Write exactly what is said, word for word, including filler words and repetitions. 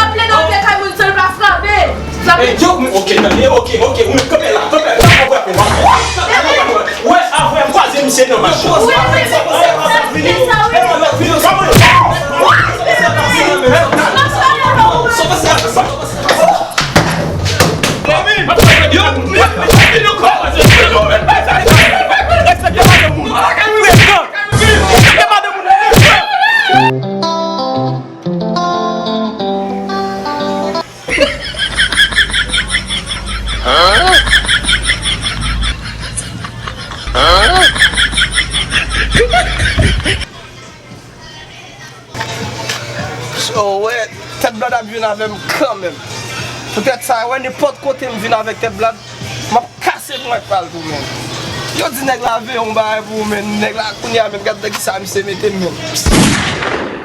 ap plede antre kay moun san l pa frape. Sa vle di. Yo, ok, tande, ok, ok, ou menm kanpe la, kanpe la, kanpe la. Wè, avè m kwaze misye nan machin. Wi, wi, wi, wi, wi, wi. So, wè, Tèt Blad ap jwenn avè m kanmenm. Poutèt sa, wè, nenpòt kote m vin avèk Tèt Blad, m ap kase pran k pral tou, menn. Yo di nèg la veye yon bagay pou ou, menn. Nèg la, kounye a, menn, gad nan kisa misye mete m, menn.